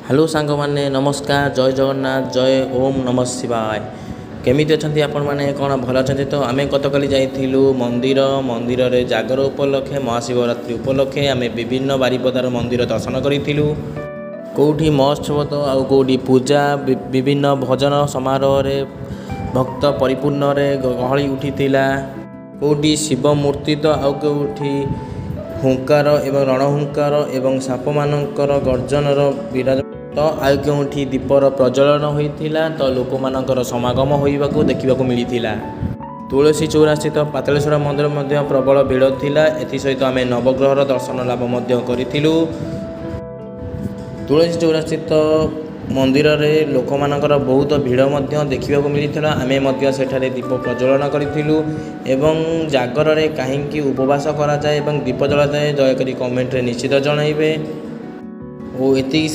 Hello ସାଙ୍ଗମାନେ, ନମସ୍କାର। ଜୟ ଜଗନ୍ନାଥ, ଜୟ ଓମ୍ ନମଃ ଶିବାୟ। କେମିତି ଅଛନ୍ତି ଆପଣମାନେ? କ'ଣ ଭଲ ଅଛନ୍ତି ତ? ଆମେ ଗତକାଲି ଯାଇଥିଲୁ ମନ୍ଦିର। ମନ୍ଦିରରେ ଜାଗର ଉପଲକ୍ଷେ, ମହାଶିବରାତ୍ରି ଉପଲକ୍ଷେ ଆମେ ବିଭିନ୍ନ ବାରିପଦାର ମନ୍ଦିର ଦର୍ଶନ କରିଥିଲୁ। କେଉଁଠି ମହୋତ୍ସବ ତ ଆଉ କେଉଁଠି ପୂଜା, ବିଭିନ୍ନ ଭଜନ ସମାରୋହରେ ଭକ୍ତ ପରିପୂର୍ଣ୍ଣରେ ଗହଳି ଉଠିଥିଲା। କେଉଁଠି ଶିବ ମୂର୍ତ୍ତି ତ ଆଉ କେଉଁଠି ହୁଙ୍କାର ଏବଂ ରଣହୁଙ୍କାର ଏବଂ ସାପମାନଙ୍କର ଗର୍ଜନର ବିରାଜ ତ ଆଉ କେଉଁଠି ଦୀପର ପ୍ରଜ୍ୱଳନ ହୋଇଥିଲା ତ ଲୋକମାନଙ୍କର ସମାଗମ ହୋଇବାକୁ ଦେଖିବାକୁ ମିଳିଥିଲା। ତୁଳସୀ ଚଉରାସ୍ଥିତ ପାତାଳେଶ୍ୱର ମନ୍ଦିର ମଧ୍ୟ ପ୍ରବଳ ଭିଡ଼ ଥିଲା। ଏଥିସହିତ ଆମେ ନବଗ୍ରହର ଦର୍ଶନ ଲାଭ ମଧ୍ୟ କରିଥିଲୁ। ତୁଳସୀ ଚଉରାସ୍ଥିତ ମନ୍ଦିରରେ ଲୋକମାନଙ୍କର ବହୁତ ଭିଡ଼ ମଧ୍ୟ ଦେଖିବାକୁ ମିଳିଥିଲା। ଆମେ ମଧ୍ୟ ସେଠାରେ ଦୀପ ପ୍ରଜ୍ୱଳନ କରିଥିଲୁ। ଏବଂ ଜାଗରରେ କାହିଁକି ଉପବାସ କରାଯାଏ ଏବଂ ଦୀପ ଜଳାଯାଏ, ଦୟାକରି କମେଣ୍ଟରେ ନିଶ୍ଚିତ ଜଣାଇବେ। ଓ ଏତିକି।